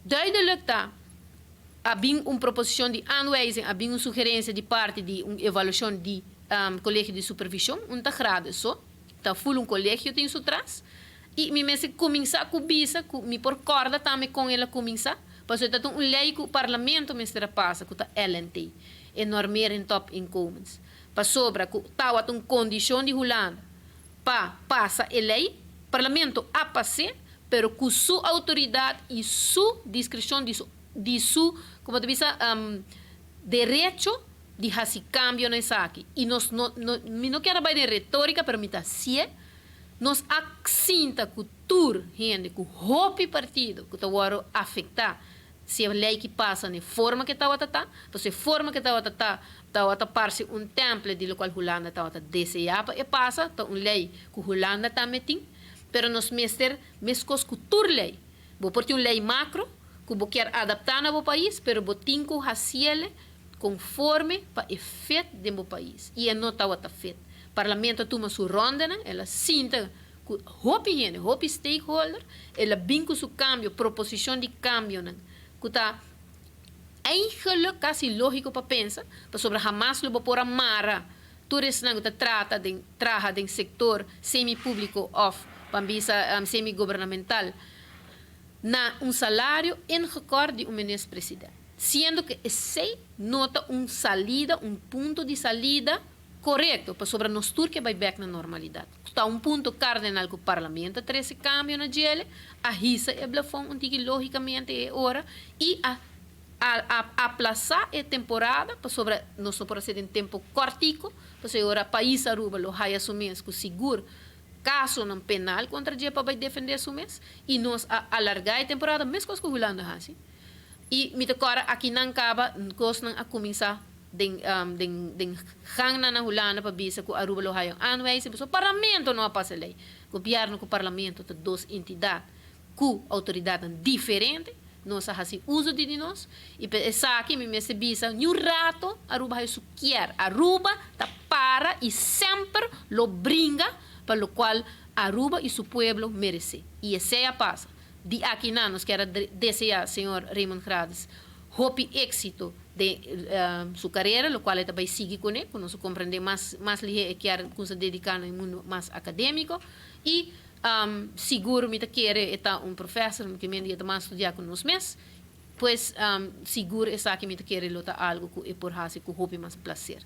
Duidelijk ta, a bin un proposicion di aanwijzing, a bin un sugerencia di parti di un evaluacion di Colegio di Supervision, un ta grado so, ta full un colegio tin su tras, y mi mester cuminsa cu bisa cu mi por corda tambe con el a cuminsa, pasobra ta un ley cu Parlamento mester a pasa cu ta LNT, e Normering Topinkomens, pasobra cu tawata un condicion di Hulanda pa pasa e ley. Parlamento a pas'e, pero cu su autoridad y su discrecion di su, como ta bisa, derecho di haci cambio na esaki. Y nos no, no, mi no kier bay den retorica, pero mi ta haci'e. Nos a sinta cu tur hende, cu hopi partido, cu ta wordo afecta si e ley aki pasa na forma cu tawata ta, pues e forma cu tawata ta, tawata parce un template di locual Hulanda tawata desea pa e pasa, ta un ley cu Hulanda tambe tin, pero nos mester mescos cu tur ley. Bo por tin un ley macro, cu bo kier adapta na bo pais, pero bo tin cu haci'e conforme pa e fit den bo pais. Y e no tawata fit. Parlamento a tuma su rondenan, el a sinta cu hopi hende, hopi stakeholder, el a bin cu su cambio, proposicion di cambionan, cu ta eigenlijk casi logico pa pensa, pasobra hamas lo bo por a mara tur esnan cu ta trata den traha den sector semi-publico of ban bisa semi-gubernamental na un salario ingekort di un minister-president. Siendo cu esey no ta un salida, un punto di salida corecto, pasobra nos tur kier bay bek na normalidad. Ta un punto cardinal cu Parlamento a trece cambio na djele, a hisa e plafond un tiki logicamente e ora y a aplasa e temporada, pasobra nos no por haci den tempo cortico, pasobra ora pais Aruba lo haya su mes cu sigur casonan penal contra dje pa bay defende su mes, y nos a alarga e temporada mescos cu Hulanda a haci. Y mi ta corda aki nan caba cosnan a cuminsa den gang na Hulanda pa bisa cu Aruba lo haya un aanwijzing, pasobra Parlamento no a pasa ley. Gobierno cu Parlamento ta dos entidad cu autoridadnan diferente. Nos a haci uso di nos y esaki mi mester bisa niun rato Aruba haya su kier. Aruba ta para y semper lo bringa pa locual Aruba y su pueblo merece. Y esey a pasa. Di aki nan nos kier desea señor Raymond Gradis hopi exito den su carera, locual e ta bay sigui cune, cu nos comprende mas lihe e kier cu se dedica na mundo mas academico y sigur mi ta kere e ta un professor, cu mi ta mas studia cu nos mes, pues sigur esaki mi ta kere lo ta algo cu e por haci cu hopi mas placer.